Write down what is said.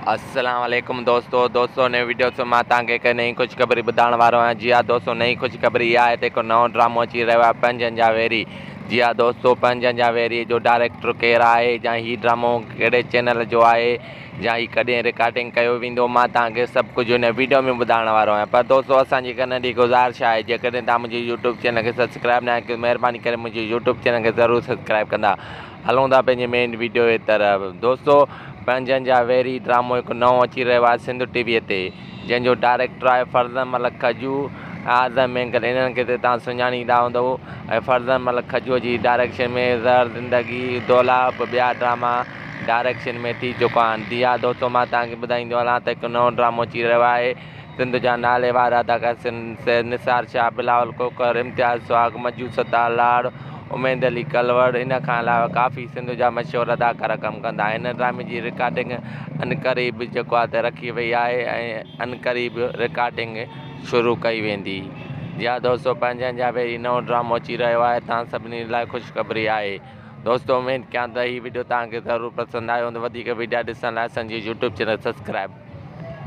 السلام عليڪم دوستو دوستو نئين وڊيو سان مان توهان کي هڪ نئين خوشخبري ٻڌائڻ وارو آهيان جي ها دوستو نئين خوشخبري اها آهي ته هڪ نئون ڊرامو اچي رهيو آهي پنهنجن جا ويري جي ها دوستو پنهنجن جا ويري جو ڊائريڪٽر ڪير آهي يا هي ڊرامو ڪهڙي چينل جو آهي يا هي ڪڏهن رڪارڊنگ ڪيو ويندو مان توهان کي سڀ ڪجهه هن وڊيو ۾ ٻڌائڻ وارو آهيان پر دوستو اسان جي هڪ ننڍي گذارش آهي جيڪڏهن توهان منهنجي يوٽيوب چينل کي سبسڪرائب ناهي ڪيو مهرباني ڪري منهنجي يوٽيوب چينل کي ضرور سبسڪرائب ڪندا هلون ٿا پنهنجي مين ويڊيو جي طرف دوستو پنهنجن جا ويري ڊرامو هڪ نئون اچي رهيو آهي سنڌ ٽي وي تي جنهن جو ڊائريڪٽر آهي فرزند ملڪ کجو ۽ اعظم مينگل انهن کي ته توهان سڃاڻيندا هوندؤ ۽ فرزند ملڪ کجو جي ڊائريڪشن ۾ زهر زندگي دولاب ٻيا ڊراما ڊائريڪشن ۾ ٿي چڪا آهن جي ها دوستو مان توهان کي ٻڌائيندو هلان ته هڪ نئون ڊرامو اچي رهيو آهي سنڌ جا نالي وارا اداڪار نثار شاهه، بلاول کوکر، امتياز سهاڳ، مجو ستار لاڙ، اميد علي ڪلوڙ ان کان علاوه ڪافي سنڌ جا مشهور اداڪار ڪم ڪندا. هن ڊرامي جي رڪارڊنگ عنقريب جيڪو آهي ته رکي وئي آهي ۽ عنقريب رڪارڊنگ شروع ڪئي ويندي. جي ها دوستو پنهنجن جا ويري نئون ڊرامو اچي رهيو آهي توهان سڀني لاء خوشخبري آهي. دوستو اميد ڪيان ته هي وڊيو توهان کي ضرور پسند آيو هوندو وڌيڪ وڊيا ڏسڻ لاء اسان جي يوٽيوب چينل سبسڪرائب.